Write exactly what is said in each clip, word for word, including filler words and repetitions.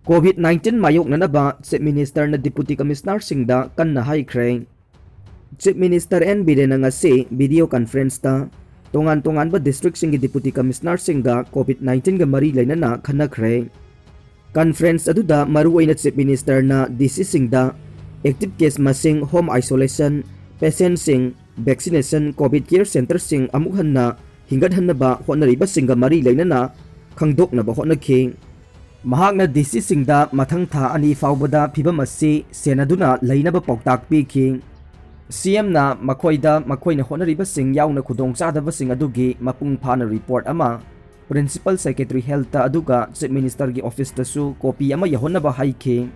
COVID nineteen ꯃꯥꯌꯣꯛꯅꯅꯕ Chief Ministerꯅ Deputy Commissionerꯁꯤꯡꯗ ꯀꯟꯅ ꯍꯥꯏꯈ꯭ꯔꯦ꯫ Chief Minister N ꯕꯤꯔꯦꯟꯅ ꯉꯁꯤ video conferenceꯇ ꯇꯣꯉꯥꯟ ꯇꯣꯉꯥꯟꯕ districtꯁꯤꯡꯒꯤ Deputy Commissionerꯁꯤꯡꯒ COVID nineteenꯒ ꯃꯔꯤ ꯂꯩꯅꯅ ꯈꯟꯅꯈ꯭ꯔꯦ꯫ Conference ꯑꯗꯨꯗ ꯃꯔꯨꯑꯣꯏꯅ Chief Ministerꯅ DCꯁꯤꯡꯗ active case ꯃꯁꯤꯡ, home isolation, patientꯁꯤꯡ, vaccination, COVID care centreꯁꯤꯡ ꯑꯃꯨꯛ ꯍꯟꯅ ꯍꯤꯡꯒꯠꯍꯟꯅꯕ ꯍꯣꯠꯅꯔꯤꯕꯁꯤꯡꯒ ꯃꯔꯤ ꯂꯩꯅꯅ ꯈꯪꯗꯣꯛꯅꯕ ꯍꯣꯠꯅꯈꯤ꯫ ꯃꯍꯥꯛꯅ DCꯁꯤꯡꯗ ꯃꯊꯪ ꯊꯥ ꯑꯅꯤ ꯐꯥꯎꯕꯗ ꯐꯤꯚꯝ ꯑꯁꯤ ꯁꯦꯟꯅꯗꯨꯅ ꯂꯩꯅꯕ ꯄꯥꯎꯇꯥꯛ ꯄꯤꯈꯤ꯫ CMꯅ ꯃꯈꯣꯏꯗ ꯃꯈꯣꯏꯅ ꯍꯣꯠꯅꯔꯤꯕꯁꯤꯡ ꯌꯥꯎꯅ ꯈꯨꯗꯣꯡꯆꯥꯗꯕꯁꯤꯡ ꯑꯗꯨꯒꯤ ꯃꯄꯨꯡ ꯐꯥꯅ report ꯑꯃ Principal Secretary Healthꯇ ꯑꯗꯨꯒ Chief Ministerꯒꯤ officeꯇꯁꯨ copy ꯑꯃ ꯌꯧꯍꯟꯅꯕ ꯍꯥꯏꯈꯤ꯫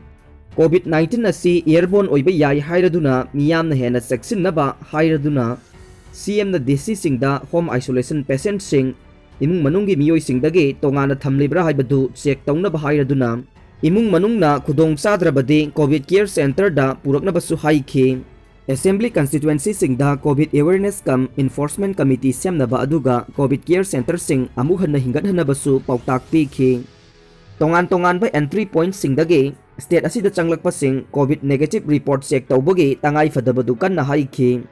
COVID nineteen ꯑꯁꯤ airborne ꯑꯣꯏꯕ ꯌꯥꯏ ꯍꯥꯏꯔꯗꯨꯅ ꯃꯤꯌꯥꯝꯅ ꯍꯦꯟꯅ ꯆꯦꯛꯁꯤꯟꯅꯕ ꯍꯥꯏꯔꯗꯨꯅ CMꯅ DCꯁꯤꯡꯗ home isolation patientꯁꯤꯡ, ꯏꯃꯨꯡ ꯃꯅꯨꯡꯒꯤ ꯃꯤꯑꯣꯏꯁꯤꯡꯗꯒꯤ ꯇꯣꯉꯥꯟꯅ ꯊꯝꯂꯤꯕ꯭ꯔꯥ ꯍꯥꯏꯕꯗꯨ check ꯇꯧꯅꯕ ꯍꯥꯏꯔꯗꯨꯅ ꯏꯃꯨꯡ ꯃꯅꯨꯡꯅ ꯈꯨꯗꯣꯡ ꯆꯥꯗ꯭ꯔꯕꯗꯤ COVID care centreꯗ ꯄꯨꯔꯛꯅꯕꯁꯨ ꯍꯥꯏꯈꯤ꯫ Assembly constituencyꯁꯤꯡꯗ COVID awareness cum enforcement committee ꯁꯦꯝꯅꯕ ꯑꯗꯨꯒ COVID care centreꯁꯤꯡ ꯑꯃꯨꯛ ꯍꯟꯅ ꯍꯤꯡꯒꯠꯍꯟꯅꯕꯁꯨ ꯄꯥꯎꯇꯥꯛ ꯄꯤꯈꯤ꯫ ꯇꯣꯉꯥꯟ ꯇꯣꯉꯥꯟꯕ entry pointꯁꯤꯡꯗꯒꯤ state ꯑꯁꯤꯗ ꯆꯪꯂꯛꯄꯁꯤꯡ COVID negative report check ꯇꯧꯕꯒꯤ ꯇꯉꯥꯏ ꯐꯗꯕꯗꯨ ꯀꯟꯅ ꯍꯥꯏꯈꯤ꯫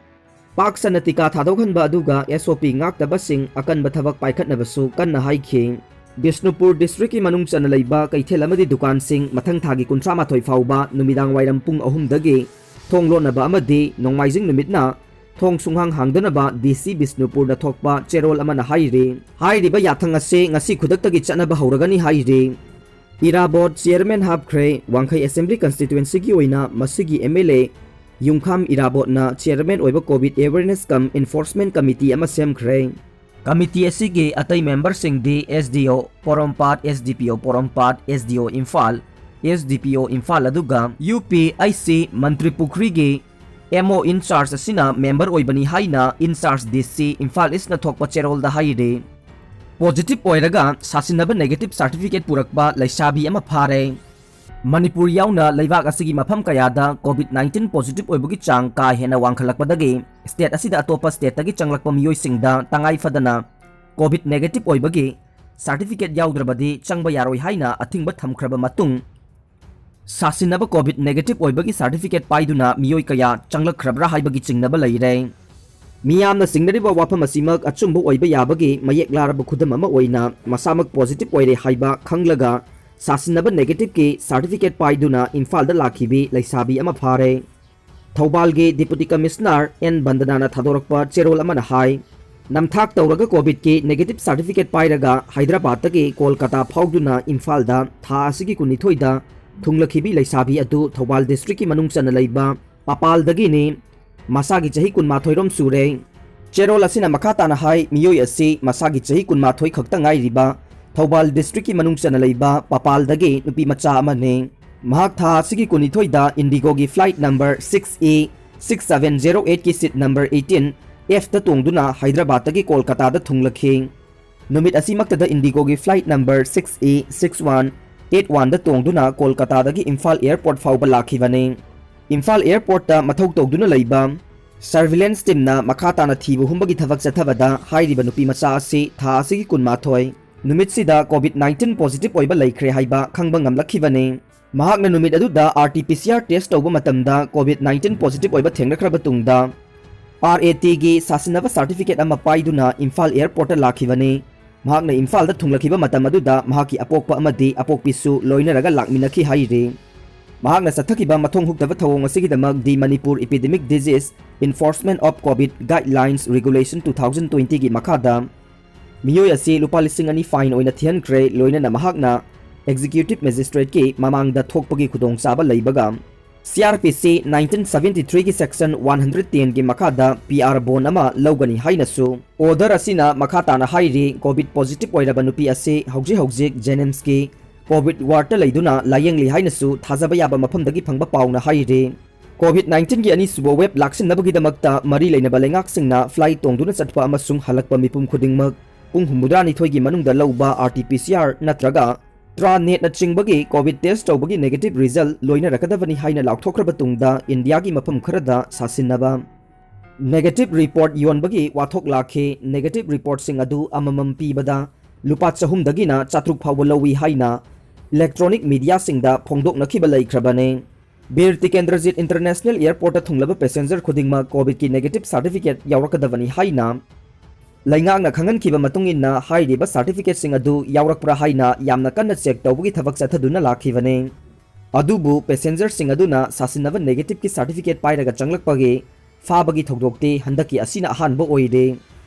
ꯄꯥꯛ ꯁꯟꯅ ꯇꯤꯀꯥ ꯊꯥꯗꯣꯛꯍꯟꯕ ꯑꯗꯨꯒ SOP ꯉꯥꯛꯇꯕꯁꯤꯡ ꯑꯀꯟꯕ ꯊꯕꯛ ꯄꯥꯏꯈꯠꯅꯕꯁꯨ ꯀꯟꯅ ꯍꯥꯏꯈꯤ꯫ ꯕꯤꯁꯅꯨꯄꯨꯔ districtꯀꯤ ꯃꯅꯨꯡ ꯆꯟꯅ ꯂꯩꯕ ꯀꯩꯊꯦꯜ ꯑꯃꯗꯤ ꯗꯨꯀꯥꯟꯁꯤꯡ ꯃꯊꯪ ꯊꯥꯒꯤ ꯀꯨꯟꯊ꯭ꯔꯥ ꯃꯥꯊꯣꯏ ꯐꯥꯎꯕ ꯅꯨꯃꯤꯗꯥꯡ ꯋꯥꯏꯔꯝ ꯄꯨꯡ ꯑꯍꯨꯝꯗꯒꯤ ꯊꯣꯡ ꯂꯣꯟꯅꯕ ꯑꯃꯗꯤ ꯅꯣꯡꯃꯥꯏꯖꯤꯡ ꯅꯨꯃꯤꯠꯅ ꯊꯣꯡ ꯁꯨꯡꯍꯥꯡ ꯍꯥꯡꯗꯅꯕ DC ꯕꯤꯁꯅꯨꯄꯨꯔꯅ ꯊꯣꯛꯄ ꯆꯦꯔꯣꯜ ꯑꯃꯅ ꯍꯥꯏꯔꯤ꯫ ꯍꯥꯏꯔꯤꯕ ꯌꯥꯊꯪ ꯑꯁꯤ ꯉꯁꯤ ꯈꯨꯗꯛꯇꯒꯤ ꯆꯠꯅꯕ ꯍꯧꯔꯒꯅꯤ ꯍꯥꯏꯔꯤ꯫ ꯏꯔꯥꯕꯣꯠ chairman ꯍꯥꯞꯈ꯭ꯔꯦ꯫ ꯋꯥꯡꯈꯩ Assembly constituencyꯒꯤ ꯑꯣꯏꯅ ꯃꯁꯤꯒꯤ MLA ꯌꯨꯝꯈꯥꯝ ꯏꯔꯥꯕꯣꯠꯅ chairman ꯑꯣꯏꯕ COVID awareness cum enforcement committee ꯑꯃ ꯁꯦꯝꯈ꯭ꯔꯦ꯫ Committee ꯑꯁꯤꯒꯤ ꯑꯇꯩ memberꯁꯤꯡꯗꯤ SDO ꯄꯣꯔꯣꯝꯄꯥꯠ, SDPO ꯄꯣꯔꯣꯝꯄꯥꯠ, SDO ꯏꯝꯐꯥꯜ, SDPO ꯏꯝꯐꯥꯜ ꯑꯗꯨꯒ UPIC Mantri ꯄꯨꯈ꯭ꯔꯤꯒꯤ MO in charge ꯑꯁꯤꯅ member ꯑꯣꯏꯕꯅꯤ ꯍꯥꯏꯅ in charge DC ꯏꯝꯐꯥꯜ Eastꯅ ꯊꯣꯛꯄ ꯆꯦꯔꯣꯜꯗ ꯍꯥꯏꯔꯤ꯫ Positive ꯑꯣꯏꯔꯒ ꯁꯥꯁꯤꯟꯅꯕ negative certificate ꯄꯨꯔꯛꯄ ꯂꯩꯁꯥꯕꯤ ꯑꯃ ꯐꯥꯔꯦ꯫ ꯃꯅꯤꯄꯨꯔ ꯌꯥꯎꯅ ꯂꯩꯕꯥꯛ ꯑꯁꯤꯒꯤ ꯃꯐꯝ ꯀꯌꯥꯗ COVID nineteen positive ꯑꯣꯏꯕꯒꯤ ꯆꯥꯡ ꯀꯥ ꯍꯦꯟꯅ ꯋꯥꯡꯈꯠꯂꯛꯄꯗꯒꯤ state ꯑꯁꯤꯗ ꯑꯇꯣꯞꯄ stateꯇꯒꯤ ꯆꯪꯂꯛꯄ ꯃꯤꯑꯣꯏꯁꯤꯡꯗ ꯇꯉꯥꯏ ꯐꯗꯅ COVID negative ꯑꯣꯏꯕꯒꯤ ꯁꯥꯔꯇꯤꯐꯤꯀꯦꯠ ꯌꯥꯎꯗ꯭ꯔꯕꯗꯤ ꯆꯪꯕ ꯌꯥꯔꯣꯏ ꯍꯥꯏꯅ ꯑꯊꯤꯡꯕ ꯊꯝꯈ꯭ꯔꯕ ꯃꯇꯨꯡ, ꯁꯥꯁꯤꯟꯅꯕ ꯀꯣꯚꯤꯗ ꯅꯦꯒꯦꯇꯤꯚ ꯑꯣꯏꯕꯒꯤ ꯁꯥꯔꯇꯤꯐꯤꯀꯦꯠ ꯄꯥꯏꯗꯨꯅ ꯃꯤꯑꯣꯏ ꯀꯌꯥ ꯆꯪꯂꯛꯈ꯭ꯔꯕ꯭ꯔꯥ ꯍꯥꯏꯕꯒꯤ ꯆꯤꯡꯅꯕ ꯂꯩꯔꯦ꯫ ꯃꯤꯌꯥꯝꯅ ꯆꯤꯡꯅꯔꯤꯕ ꯋꯥꯐꯝ ꯑꯁꯤꯃꯛ ꯑꯆꯨꯝꯕ ꯑꯣꯏꯕ ꯌꯥꯕꯒꯤ ꯃꯌꯦꯛ ꯂꯥꯔꯕ ꯈꯨꯗꯝ ꯑꯃ ꯑꯣꯏꯅ ꯃꯁꯥꯃꯛ ꯄꯣꯖꯤꯇꯤꯚ ꯑꯣꯏꯔꯦ ꯍꯥꯏꯕ ꯈꯪꯂꯒ ꯁꯥꯁꯤꯟꯅꯕ ꯅꯦꯒꯦꯇꯤꯚꯀꯤ ꯁꯥꯔꯇꯤꯐꯤꯀꯦꯠ ꯄꯥꯏꯗꯨꯅ ꯏꯝꯐꯥꯜꯗ ꯂꯥꯛꯈꯤꯕꯤ ꯂꯩꯁꯥꯕꯤ ꯑꯃ ꯐꯥꯔꯦ꯫ ꯊꯧꯕꯥꯜꯒꯤ ꯗꯤꯄꯨꯇꯤ ꯀꯃꯤꯁꯅꯔ ꯑꯦꯟ ꯕꯟꯗꯅꯥꯅ ꯊꯥꯗꯣꯔꯛꯄ ꯆꯦꯔꯣꯜ ꯑꯃꯅ ꯍꯥꯏ, ꯅꯝꯊꯥꯛ ꯇꯧꯔꯒ ꯀꯣꯚꯤꯗꯀꯤ ꯅꯦꯒꯦꯇꯤꯚ ꯁꯥꯔꯇꯤꯐꯤꯀꯦꯠ ꯄꯥꯏꯔꯒ ꯍꯥꯏꯗ꯭ꯔꯕꯥꯗꯇꯒꯤ ꯀꯣꯜꯀꯇꯥ ꯐꯥꯎꯗꯨꯅ ꯏꯝꯐꯥꯜꯗ ꯊꯥ ꯑꯁꯤꯒꯤ ꯀꯨꯟꯅꯤꯊꯣꯏꯗ ꯊꯨꯡꯂꯛꯈꯤꯕꯤ ꯂꯩꯁꯥꯕꯤ ꯑꯗꯨ ꯊꯧꯕꯥꯜ ꯗꯤꯁꯇ꯭ꯔꯤꯛꯀꯤ ꯃꯅꯨꯡ ꯆꯟꯅ ꯂꯩꯕ ꯄꯥꯄꯥꯜꯗꯒꯤꯅꯤ꯫ ꯃꯁꯥꯒꯤ ꯆꯍꯤ ꯀꯨꯟꯃꯥꯊꯣꯏ ꯔꯣꯝ ꯁꯨꯔꯦ꯫ ꯆꯦꯔꯣꯜ ꯑꯁꯤꯅ ꯃꯈꯥ ꯇꯥꯅ ꯍꯥꯏ, ꯃꯤꯑꯣꯏ ꯑꯁꯤ ꯃꯁꯥꯒꯤ ꯆꯍꯤ ꯀꯨꯟꯃꯥꯊꯣꯏ ꯈꯛꯇ ꯉꯥꯏꯔꯤꯕ ꯊꯧꯕꯥꯜ ꯗꯤꯁꯇ꯭ꯔꯤꯛꯀꯤ ꯃꯅꯨꯡ ꯆꯟꯅ ꯂꯩꯕ ꯄꯥꯄꯥꯜꯗꯒꯤ ꯅꯨꯄꯤ ꯃꯆꯥ ꯑꯃꯅꯤ꯫ ꯃꯍꯥꯛ ꯊꯥ ꯑꯁꯤꯒꯤ ꯀꯨꯟꯅꯤꯊꯣꯏꯗ ꯏꯟꯗꯤꯒꯣꯒꯤ ꯐ꯭ꯂꯥꯏꯠ ꯅꯝꯕꯔ ꯁꯤꯛꯁ ꯑꯦ ꯁꯤꯛꯁ ꯁꯚꯦꯟ ꯖꯦꯔꯣ ꯑꯩꯠꯀꯤ ꯁꯤꯠ ꯅꯝꯕꯔ ꯑꯩꯠꯇꯤꯟ ꯑꯦꯐꯇ ꯇꯣꯡꯗꯨꯅ ꯍꯥꯏꯗ꯭ꯔꯕꯥꯗꯇꯒꯤ ꯀꯣꯜꯀꯇꯥꯗ ꯊꯨꯡꯂꯛꯈꯤ꯫ ꯅꯨꯃꯤꯠ ꯑꯁꯤꯃꯛꯇꯗ ꯏꯟꯗꯤꯒꯣꯒꯤ ꯐ꯭ꯂꯥꯏꯠ ꯅꯝꯕꯔ ꯁꯤꯛꯁ ꯑꯦ ꯁꯤꯛꯁ ꯋꯥꯟ ꯑꯩꯠ ꯋꯥꯟꯗ ꯇꯣꯡꯗꯨꯅ ꯀꯣꯜꯀꯇꯥꯗꯒꯤ ꯏꯝꯐꯥꯜ ꯑꯦꯌꯔꯄꯣꯔꯠ ꯐꯥꯎꯕ ꯂꯥꯛꯈꯤꯕꯅꯤ꯫ ꯏꯝꯐꯥꯜ ꯑꯦꯌꯔꯄꯣꯔꯠꯇ ꯃꯊꯧ ꯇꯧꯗꯨꯅ ꯂꯩꯕ ꯁꯔꯚꯤꯂꯦꯟꯁ ꯇꯤꯝꯅ ꯃꯈꯥ ꯇꯥꯅ ꯊꯤꯕ ꯍꯨꯝꯕꯒꯤ ꯊꯕꯛ ꯆꯠꯊꯕꯗ ꯍꯥꯏꯔꯤꯕ ꯅꯨꯄꯤ ꯃꯆꯥ ꯑꯁꯤ ꯊꯥ ꯑꯁꯤꯒꯤ ꯀꯨꯟꯃꯥꯊꯣꯏ ꯅꯨꯃꯤꯠꯁꯤꯗ ꯀꯣꯚꯤꯗ ꯅꯥꯏꯟꯇꯤꯟ ꯄꯣꯖꯤꯇꯤꯚ ꯑꯣꯏꯕ ꯂꯩꯈ꯭ꯔꯦ ꯍꯥꯏꯕ ꯈꯪꯕ ꯉꯝꯂꯛꯈꯤꯕꯅꯤ꯫ ꯃꯍꯥꯛꯅ ꯅꯨꯃꯤꯠ ꯑꯗꯨꯗ R T P C R test ꯇꯧꯕ ꯃꯇꯝꯗ ꯀꯣꯚꯤꯗ ꯅꯥꯏꯟꯇꯤꯟ ꯄꯣꯖꯤꯇꯤꯚ ꯑꯣꯏꯕ ꯊꯦꯡꯅꯈ꯭ꯔꯕ ꯇꯨꯡꯗ, ꯑꯥꯔ ꯑꯦ ꯇꯤꯒꯤ ꯁꯥꯁꯤꯟꯅꯕ ꯁꯥꯔꯇꯤꯐꯤꯀꯦꯠ ꯑꯃ ꯄꯥꯏꯗꯨꯅ ꯏꯝꯐꯥꯜ ꯑꯦꯌꯔꯄꯣꯔꯠꯇ ꯂꯥꯛꯈꯤꯕꯅꯤ꯫ ꯃꯍꯥꯛꯅ ꯏꯝꯐꯥꯜꯗ ꯊꯨꯡꯂꯛꯈꯤꯕ ꯃꯇꯝ ꯑꯗꯨꯗ ꯃꯍꯥꯛꯀꯤ ꯑꯄꯣꯛꯄ ꯑꯃꯗꯤ ꯑꯄꯣꯛꯄꯤꯁꯨ ꯂꯣꯏꯅꯔꯒ ꯂꯥꯛꯃꯤꯟꯅꯈꯤ ꯍꯥꯏꯔꯤ꯫ ꯃꯍꯥꯛꯅ ꯆꯠꯊꯈꯤꯕ ꯃꯊꯣꯡ ꯍꯨꯛꯇꯕ ꯊꯧꯑꯣꯡ ꯑꯁꯤꯒꯤꯗꯃꯛ The Manipur Epidemic Disease Enforcement of COVID Guidelines Regulation two thousand twenty ꯒꯤ ꯃꯈꯥꯗ ꯃꯤꯑꯣꯏ ꯑꯁꯤ ꯂꯨꯄꯥ ꯂꯤꯁꯤꯡ ꯑꯅꯤ ꯐꯥꯏꯟ ꯑꯣꯏꯅ ꯊꯤꯍꯟꯈ꯭ꯔꯦ, ꯂꯣꯏꯅꯅ ꯃꯍꯥꯛꯅ ꯑꯦꯛꯖꯤꯀ꯭ꯌꯨꯇꯤꯚ ꯃꯦꯖꯤꯁꯇ꯭ꯔꯦꯠꯀꯤ ꯃꯃꯥꯡꯗ ꯊꯣꯛꯄꯒꯤ ꯈꯨꯗꯣꯡꯆꯥꯕ ꯂꯩꯕꯒ, ꯁꯤ ꯑꯥꯔ ꯄꯤ ꯁꯤ ꯅꯥꯏꯟꯇꯤꯟ ꯁꯚꯦꯟꯇꯤ ꯊ꯭ꯔꯤꯒꯤ ꯁꯦꯛꯁꯟ ꯋꯥꯟ ꯍꯟꯗ꯭ꯔꯦꯠ ꯇꯦꯟꯒꯤ ꯃꯈꯥꯗ ꯄꯤ ꯑꯥꯔ ꯕꯣꯟ ꯑꯃ ꯂꯧꯒꯅꯤ ꯍꯥꯏꯅꯁꯨ ꯑꯣꯔꯗꯔ ꯑꯁꯤꯅ ꯃꯈꯥ ꯇꯥꯅ ꯍꯥꯏꯔꯤ꯫ ꯀꯣꯚꯤꯗ ꯄꯣꯖꯤꯇꯤꯚ ꯑꯣꯏꯔꯕ ꯅꯨꯄꯤ ꯑꯁꯤ ꯍꯧꯖꯤꯛ ꯍꯧꯖꯤꯛ ꯖꯦꯅꯤꯝꯁꯀꯤ ꯀꯣꯚꯤꯗ ꯋꯥꯔꯗꯇ ꯂꯩꯗꯨꯅ ꯂꯥꯌꯦꯡꯂꯤ ꯍꯥꯏꯅꯁꯨ ꯊꯥꯖꯕ ꯌꯥꯕ ꯃꯐꯝꯗꯒꯤ ꯐꯪꯕ ꯄꯥꯎꯅ ꯍꯥꯏꯔꯤ꯫ ꯀꯣꯚꯤꯗ ꯅꯥꯏꯟꯇꯤꯟꯒꯤ ꯑꯅꯤꯁꯨꯕ ꯋꯦꯕ ꯂꯥꯛꯁꯤꯟꯅꯕꯒꯤꯗꯃꯛꯇ ꯃꯔꯤ ꯂꯩꯅꯕ ꯂꯩꯉꯥꯛꯁꯤꯡꯅ ꯐ꯭ꯂꯥꯏꯠ ꯇꯣꯡꯗꯨꯅ ꯆꯠꯄ ꯑꯃꯁꯨꯡ ꯍꯜꯂꯛꯄ ꯃꯤꯄꯨꯝ ꯈꯨꯗꯤꯡꯃꯛ ꯄꯨꯡ ꯍꯨꯝꯐꯨꯇꯔꯥꯅꯤꯊꯣꯏꯒꯤ ꯃꯅꯨꯡꯗ ꯂꯧꯕ R T P C R ꯅꯠꯇ꯭ꯔꯒ ꯇ꯭ꯔꯥꯅꯦꯠꯅꯆꯤꯡꯕꯒꯤ ꯀꯣꯚꯤꯗ ꯇꯦꯁ ꯇꯧꯕꯒꯤ ꯅꯦꯒꯦꯇꯤꯚ ꯔꯤꯖꯜ ꯂꯣꯏꯅꯔꯛꯀꯗꯕꯅꯤ ꯍꯥꯏꯅ ꯂꯥꯎꯊꯣꯛꯈ꯭ꯔꯕ ꯇꯨꯡꯗ ꯏꯟꯗꯤꯌꯥꯒꯤ ꯃꯐꯝ ꯈꯔꯗ ꯁꯥꯁꯤꯟꯅꯕ ꯅꯦꯒꯦꯇꯤꯚ ꯔꯤꯄꯣꯔꯠ ꯌꯣꯟꯕꯒꯤ ꯋꯥꯊꯣꯛ ꯂꯥꯛꯈꯤ꯫ ꯅꯦꯒꯦꯇꯤꯚ ꯔꯤꯄꯣꯔꯠꯁꯤꯡ ꯑꯗꯨ ꯑꯃꯃꯝ ꯄꯤꯕꯗ ꯂꯨꯄꯥ ꯆꯍꯨꯝꯗꯒꯤꯅ ꯆꯥꯇ꯭ꯔꯨꯛ ꯐꯥꯎꯕ ꯂꯧꯏ ꯍꯥꯏꯅ electronic mediaꯁꯤꯡꯗ ꯐꯣꯡꯗꯣꯛꯅꯈꯤꯕ ꯂꯩꯈ꯭ꯔꯕꯅꯤ꯫ Bir Tikendrajit International Airportꯇ ꯊꯨꯡꯂꯕ passenger ꯈꯨꯗꯤꯡꯃꯛ COVIDꯀꯤ negative certificate ꯌꯥꯎꯔꯛꯀꯗꯕꯅꯤ ꯍꯥꯏꯅ ꯂꯩꯉꯥꯛꯅ ꯈꯪꯍꯟꯈꯤꯕ ꯃꯇꯨꯡ ꯏꯟꯅ ꯍꯥꯏꯔꯤꯕ certificateꯁꯤꯡ ꯑꯗꯨ ꯌꯥꯎꯔꯛꯄ꯭ꯔꯥ ꯍꯥꯏꯅ ꯌꯥꯝꯅ ꯀꯟꯅ check ꯇꯧꯕꯒꯤ ꯊꯕꯛ ꯆꯠꯊꯗꯨꯅ ꯂꯥꯛꯈꯤꯕꯅꯤ꯫ ꯑꯗꯨꯕꯨ passengerꯁꯤꯡ ꯑꯗꯨꯅ ꯁꯥꯁꯤꯟꯅꯕ negativeꯀꯤ certificate ꯄꯥꯏꯔꯒ ꯆꯪꯂꯛꯄꯒꯤ ꯐꯥꯕꯒꯤ ꯊꯧꯗꯣꯛꯇꯤ ꯍꯟꯗꯛꯀꯤ ꯑꯁꯤꯅ ꯑꯍꯥꯟꯕ ꯑꯣꯏꯔꯦ꯫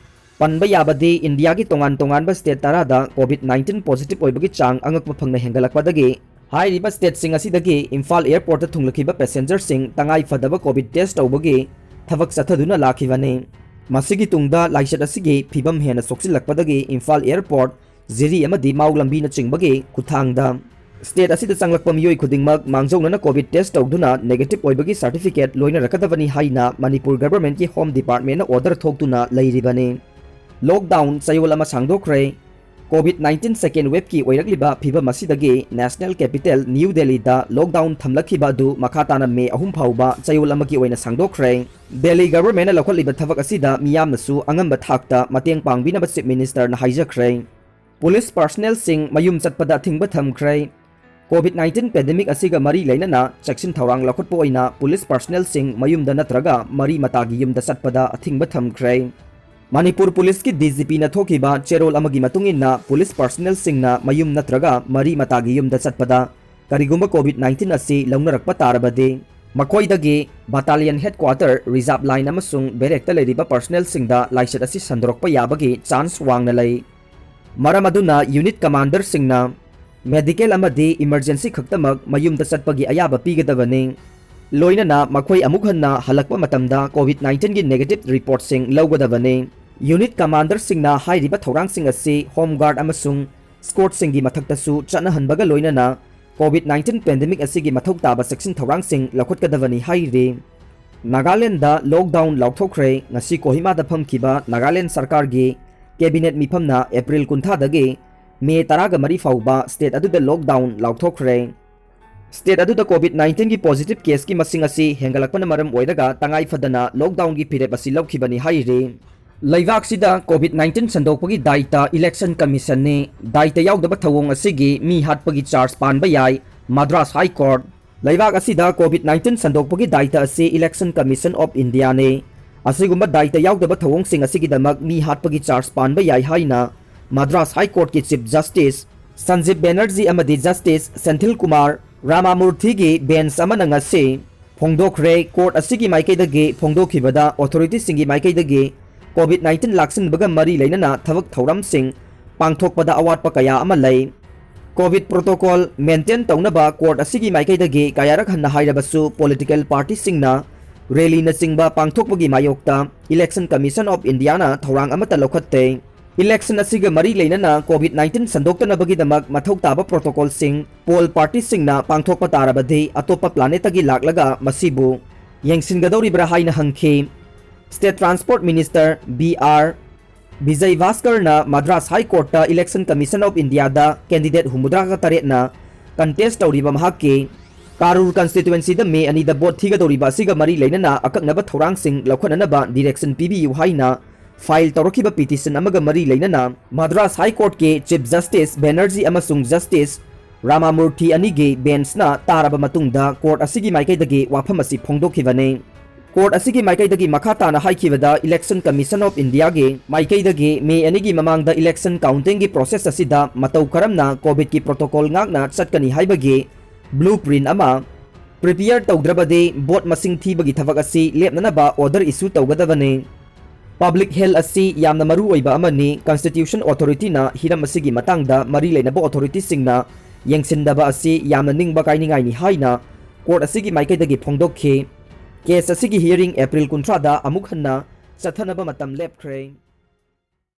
ꯄꯟꯕ ꯌꯥꯕꯗꯤ ꯏꯟꯗꯤꯌꯥꯒꯤ ꯇꯣꯉꯥꯟ ꯇꯣꯉꯥꯟꯕ state ꯇꯔꯥꯗ COVID nineteen positive ꯑꯣꯏꯕꯒꯤ ꯆꯥꯡ ꯑꯉꯛꯄ ꯐꯪꯅ ꯍꯦꯟꯒꯠꯂꯛꯄꯗꯒꯤ ꯍꯥꯏꯔꯤꯕ stateꯁꯤꯡ ꯑꯁꯤꯗꯒꯤ ꯏꯝꯐꯥꯜ airportꯇ ꯊꯨꯡꯂꯛꯈꯤꯕ passengerꯁꯤꯡ ꯇꯉꯥꯏ ꯐꯗꯕ COVID test ꯇꯧꯕꯒꯤ ꯊꯕꯛ ꯆꯠꯊꯗꯨꯅ ꯂꯥꯛꯈꯤꯕꯅꯤ꯫ ꯃꯁꯤꯒꯤ ꯇꯨꯡꯗ ꯂꯥꯏꯆꯠ ꯑꯁꯤꯒꯤ ꯐꯤꯕꯝ ꯍꯦꯟꯅ ꯁꯣꯛꯆꯤꯜꯂꯛꯄꯗꯒꯤ ꯏꯝꯐꯥꯜ airport, ꯖꯤꯔꯤ ꯑꯃꯗꯤ ꯃꯥꯎ ꯂꯝꯕꯤꯅꯆꯤꯡꯕꯒꯤ ꯈꯨꯠꯊꯥꯡꯗ state ꯑꯁꯤꯗ ꯆꯪꯂꯛꯄ ꯃꯤꯑꯣꯏ ꯈꯨꯗꯤꯡꯃꯛ ꯃꯥꯡꯖꯧꯅꯅ COVID test ꯇꯧꯗꯨꯅ negative ꯑꯣꯏꯕꯒꯤ certificate ꯂꯣꯏꯅꯔꯛꯀꯗꯕꯅꯤ ꯍꯥꯏꯅ ꯃꯅꯤꯄꯨꯔ governmentꯀꯤ Home Departmentꯅ order ꯊꯣꯛꯇꯨꯅ ꯂꯩꯔꯤꯕꯅꯤ꯫ Lockdown ꯆꯌꯣꯜ ꯑꯃ ꯁꯥꯡꯗꯣꯛꯈ꯭ꯔꯦ꯫ COVID nineteen second waveꯀꯤ ꯑꯣꯏꯔꯛꯂꯤꯕ ꯐꯤꯕꯝ ꯑꯁꯤꯗꯒꯤ national capital New Delhiꯗ lockdown ꯊꯝꯂꯛꯈꯤꯕ ꯑꯗꯨ ꯃꯈꯥ ꯇꯥꯅ ꯃꯦ ꯑꯍꯨꯝ ꯐꯥꯎꯕ ꯆꯌꯣꯜ ꯑꯃꯒꯤ ꯑꯣꯏꯅ ꯁꯥꯡꯗꯣꯛꯈ꯭ꯔꯦ꯫ Delhi governmentꯅ ꯂꯧꯈꯠꯂꯤꯕ ꯊꯕꯛ ꯑꯁꯤꯗ ꯃꯤꯌꯥꯝꯅꯁꯨ ꯑꯉꯝꯕ ꯊꯥꯛꯇ ꯃꯇꯦꯡ ꯄꯥꯡꯕꯤꯅꯕ Chief Ministerꯅ ꯍꯥꯏꯖꯈ꯭ꯔꯦ꯫ Police personnelꯁꯤꯡ ꯃꯌꯨꯝ ꯆꯠꯄꯗ ꯑꯊꯤꯡꯕ ꯊꯝꯈ꯭ꯔꯦ꯫ COVID nineteen pandemic ꯑꯁꯤꯒ ꯃꯔꯤ ꯂꯩꯅꯅ ꯆꯦꯛꯁꯤꯟ ꯊꯧꯔꯥꯡ ꯂꯧꯈꯠꯄ ꯑꯣꯏꯅ police personnelꯁꯤꯡ ꯃꯌꯨꯝꯗ ꯅꯠꯇ꯭ꯔꯒ ꯃꯔꯤ ꯃꯇꯥꯒꯤ ꯌꯨꯝꯗ ꯆꯠꯄꯗ ꯑꯊꯤꯡꯕ ꯊꯝꯈ꯭ꯔꯦ꯫ ꯃꯅꯤꯄꯨꯔ policeꯀꯤ DGPꯅ ꯊꯣꯛꯈꯤꯕ ꯆꯦꯔꯣꯜ ꯑꯃꯒꯤ ꯃꯇꯨꯡ ꯏꯟꯅ police personnelꯁꯤꯡꯅ ꯃꯌꯨꯝ ꯅꯠꯇ꯭ꯔꯒ ꯃꯔꯤ ꯃꯇꯥꯒꯤ ꯌꯨꯝꯗ ꯆꯠꯄꯗ ꯀꯔꯤꯒꯨꯝꯕ COVID nineteen ꯑꯁꯤ ꯂꯧꯅꯔꯛꯄ ꯇꯥꯔꯕꯗꯤ ꯃꯈꯣꯏꯗꯒꯤ battalion headquarter, reserve line ꯑꯃꯁꯨꯡ barrackꯇ ꯂꯩꯔꯤꯕ personnelꯁꯤꯡꯗ ꯂꯥꯏꯆꯠ ꯑꯁꯤ ꯁꯟꯗꯣꯔꯛꯄ ꯌꯥꯕꯒꯤ chance ꯋꯥꯡꯅ ꯂꯩ꯫ ꯃꯔꯝ ꯑꯗꯨꯅ unit commanderꯁꯤꯡꯅ medical ꯑꯃꯗꯤ emergency ꯈꯛꯇꯃꯛ ꯃꯌꯨꯝꯗ ꯆꯠꯄꯒꯤ ꯑꯌꯥꯕ ꯄꯤꯒꯗꯕꯅꯤ꯫ ꯂꯣꯏꯅꯅ ꯃꯈꯣꯏ ꯑꯃꯨꯛ ꯍꯟꯅ ꯍꯜꯂꯛꯄ ꯃꯇꯝꯗ COVID nineteenꯒꯤ negative reportꯁꯤꯡ ꯂꯧꯒꯗꯕꯅꯤ꯫ Unit commanderꯁꯤꯡꯅ ꯍꯥꯏꯔꯤꯕ ꯊꯧꯔꯥꯡꯁꯤꯡ ꯑꯁꯤ Home Guard ꯑꯃꯁꯨꯡ squadꯁꯤꯡꯒꯤ ꯃꯊꯛꯇꯁꯨ ꯆꯠꯅꯍꯟꯕꯒ ꯂꯣꯏꯅꯅ COVID nineteen pandemic ꯑꯁꯤꯒꯤ ꯃꯊꯧ ꯇꯥꯕ ꯆꯦꯛꯁꯤꯟ ꯊꯧꯔꯥꯡꯁꯤꯡ ꯂꯧꯈꯠꯀꯗꯕꯅꯤ ꯍꯥꯏꯔꯤ꯫ ꯅꯥꯒꯥꯂꯦꯟꯗ lockdown ꯂꯥꯎꯊꯣꯛꯈ꯭ꯔꯦ꯫ ꯉꯁꯤ ꯀꯣꯍꯤꯃꯥꯗ ꯐꯝꯈꯤꯕ ꯅꯥꯒꯥꯂꯦꯟ ꯁꯔꯀꯥꯔꯒꯤ cabinet ꯃꯤꯐꯝꯅ April ꯀꯨꯟꯊ꯭ꯔꯥꯗꯒꯤ ꯃꯦ ꯇꯔꯥꯒ ꯃꯔꯤ ꯐꯥꯎꯕ state ꯑꯗꯨꯗ lockdown ꯂꯥꯎꯊꯣꯛꯈ꯭ꯔꯦ꯫ State ꯑꯗꯨꯗ COVID nineteenꯒꯤ positive caseꯀꯤ ꯃꯁꯤꯡ ꯑꯁꯤ ꯍꯦꯟꯒꯠꯂꯛꯄꯅ ꯃꯔꯝ ꯑꯣꯏꯔꯒ ꯇꯉꯥꯏ ꯐꯗꯅ lockdownꯒꯤ ꯐꯤꯔꯦꯞ ꯑꯁꯤ ꯂꯧꯈꯤꯕꯅꯤ ꯍꯥꯏꯔꯤ꯫ ꯂꯩꯕꯥꯛꯁꯤꯗ COVID nineteen ꯁꯟꯗꯣꯛꯄꯒꯤ ꯗꯥꯏꯇ Election Commissionꯅꯤ꯫ ꯗꯥꯏꯇ ꯌꯥꯎꯗꯕ ꯊꯧꯑꯣꯡ ꯑꯁꯤꯒꯤ ꯃꯤ ꯍꯥꯠꯄꯒꯤ charge ꯄꯥꯟꯕ ꯌꯥꯏ꯫ Madras High Court꯫ ꯂꯩꯕꯥꯛ ꯑꯁꯤꯗ COVID nineteen ꯁꯟꯗꯣꯛꯄꯒꯤ ꯗꯥꯏꯇ ꯑꯁꯤ Election Commission of Indiaꯅꯤ꯫ ꯑꯁꯤꯒꯨꯝꯕ ꯗꯥꯏꯇ ꯌꯥꯎꯗꯕ ꯊꯧꯑꯣꯡꯁꯤꯡ ꯑꯁꯤꯒꯤꯗꯃꯛ ꯃꯤ ꯍꯥꯠꯄꯒꯤ charge ꯄꯥꯟꯕ ꯌꯥꯏ ꯍꯥꯏꯅ Madras High Courtꯀꯤ Chief Justice Sanjeev Banerjee ꯑꯃꯗꯤ Justice ꯁꯦꯟꯊꯤꯜ ꯀꯨꯃꯥꯔ ꯔꯥꯃꯥꯃꯨꯔꯊꯤꯒꯤ bench ꯑꯃꯅ ꯉꯁꯤ ꯐꯣꯡꯗꯣꯛꯈ꯭ꯔꯦ꯫ Court ꯑꯁꯤꯒꯤ ꯃꯥꯏꯀꯩꯗꯒꯤ ꯐꯣꯡꯗꯣꯛꯈꯤꯕꯗ, authorityꯁꯤꯡꯒꯤ ꯃꯥꯏꯀꯩꯗꯒꯤ COVID nineteen ꯂꯥꯛꯁꯤꯟꯕꯒ ꯃꯔꯤ ꯂꯩꯅꯅ ꯊꯕꯛ ꯊꯧꯔꯝꯁꯤꯡ ꯄꯥꯡꯊꯣꯛꯄꯗ ꯑꯋꯥꯠꯄ ꯀꯌꯥ ꯑꯃ ꯂꯩ꯫ COVID protocol maintain ꯇꯧꯅꯕ court ꯑꯁꯤꯒꯤ ꯃꯥꯏꯀꯩꯗꯒꯤ ꯀꯌꯥꯔꯛ ꯍꯟꯅ ꯍꯥꯏꯔꯕꯁꯨ, political partyꯁꯤꯡꯅ rallyꯅꯆꯤꯡꯕ ꯄꯥꯡꯊꯣꯛꯄꯒꯤ ꯃꯥꯌꯣꯛꯇ Election Commission of Indiaꯅ ꯊꯧꯔꯥꯡ ꯑꯃꯠꯇ ꯂꯧꯈꯠꯇꯦ꯫ Election ꯑꯁꯤꯒ ꯃꯔꯤ ꯂꯩꯅꯅ COVID nineteen ꯁꯟꯗꯣꯛꯇꯅꯕꯒꯤꯗꯃꯛ ꯃꯊꯧ ꯇꯥꯕ protocolꯁꯤꯡ poll partyꯁꯤꯡꯅ ꯄꯥꯡꯊꯣꯛꯄ ꯇꯥꯔꯕꯗꯤ, ꯑꯇꯣꯞꯄ planetꯇꯒꯤ ꯂꯥꯛꯂꯒ ꯃꯁꯤꯕꯨ ꯌꯦꯡꯁꯤꯟꯒꯗꯧꯔꯤꯕ꯭ꯔꯥ ꯍꯥꯏꯅ ꯍꯪꯈꯤ꯫ State Transport Minister B R Bijay ꯚꯥꯁꯀꯔꯅ Madras High Courtꯇ Election Commission of Indiaꯗ candidate ꯍꯨꯝꯐꯨꯇꯔꯥꯒ ꯇꯔꯦꯠꯅ contest ꯇꯧꯔꯤꯕ ꯃꯍꯥꯛꯀꯤ ꯀꯥꯔꯨꯔ constituencyꯗ May ꯑꯅꯤꯗ vote ꯊꯤꯒꯗꯧꯔꯤꯕ ꯑꯁꯤꯒ ꯃꯔꯤ ꯂꯩꯅꯅ ꯑꯀꯛꯅꯕ ꯊꯧꯔꯥꯡꯁꯤꯡ ꯂꯧꯈꯠꯅꯅꯕ direction ꯄꯤꯕꯤꯌꯨ ꯍꯥꯏꯅ file ꯇꯧꯔꯛꯈꯤꯕ petition ꯑꯃꯒ ꯃꯔꯤ ꯂꯩꯅꯅ Madras High Courtꯀꯤ Chief Justice Banerjee ꯑꯃꯁꯨꯡ Justice ꯔꯥꯃꯥꯃꯨꯔꯊꯤ ꯑꯅꯤꯒꯤ benchꯅ ꯇꯥꯔꯕ ꯃꯇꯨꯡꯗ court ꯑꯁꯤꯒꯤ ꯃꯥꯏꯀꯩꯗꯒꯤ ꯋꯥꯐꯝ ꯑꯁꯤ ꯐꯣꯡꯗꯣꯛꯈꯤꯕꯅꯤ꯫ Court ꯑꯁꯤꯒꯤ ꯃꯥꯏꯀꯩꯗꯒꯤ ꯃꯈꯥ ꯇꯥꯅ ꯍꯥꯏꯈꯤꯕꯗ, Election Commission of Indiaꯒꯤ ꯃꯥꯏꯀꯩꯗꯒꯤ May ꯑꯅꯤꯒꯤ ꯃꯃꯥꯡꯗ election countingꯒꯤ process ꯑꯁꯤꯗ ꯃꯇꯧ ꯀꯔꯝꯅ COVIDꯀꯤ protocol ꯉꯥꯛꯅ ꯆꯠꯀꯅꯤ ꯍꯥꯏꯕꯒꯤ blueprint ꯑꯃ prepare ꯇꯧꯗ꯭ꯔꯕꯗꯤ vote ꯃꯁꯤꯡ ꯊꯤꯕꯒꯤ ꯊꯕꯛ ꯑꯁꯤ ꯂꯦꯞꯅꯅꯕ order issue ꯇꯧꯒꯗꯕꯅꯤ꯫ Public health ꯑꯁꯤ ꯌꯥꯝꯅ ꯃꯔꯨ ꯑꯣꯏꯕ ꯑꯃꯅꯤ꯫ Constitution Authorityꯅ ꯍꯤꯔꯝ ꯑꯁꯤꯒꯤ ꯃꯇꯥꯡꯗ ꯃꯔꯤ ꯂꯩꯅꯕ authorityꯁꯤꯡꯅ ꯌꯦꯡꯁꯤꯟꯗꯕ ꯑꯁꯤ ꯌꯥꯝꯅ ꯅꯤꯡꯕ ꯀꯥꯏꯅꯤꯡꯉꯥꯏꯅꯤ ꯍꯥꯏꯅ court ꯑꯁꯤꯒꯤ ꯃꯥꯏꯀꯩꯗꯒꯤ ꯐꯣꯡꯗꯣꯛꯈꯤ꯫ Case ꯑꯁꯤꯒꯤ hearing April ꯀꯨꯟꯊ꯭ꯔꯥꯗ ꯑꯃꯨꯛ ꯍꯟꯅ ꯆꯠꯊꯅꯕ ꯃꯇꯝ ꯂꯦꯞꯈ꯭ꯔꯦ꯫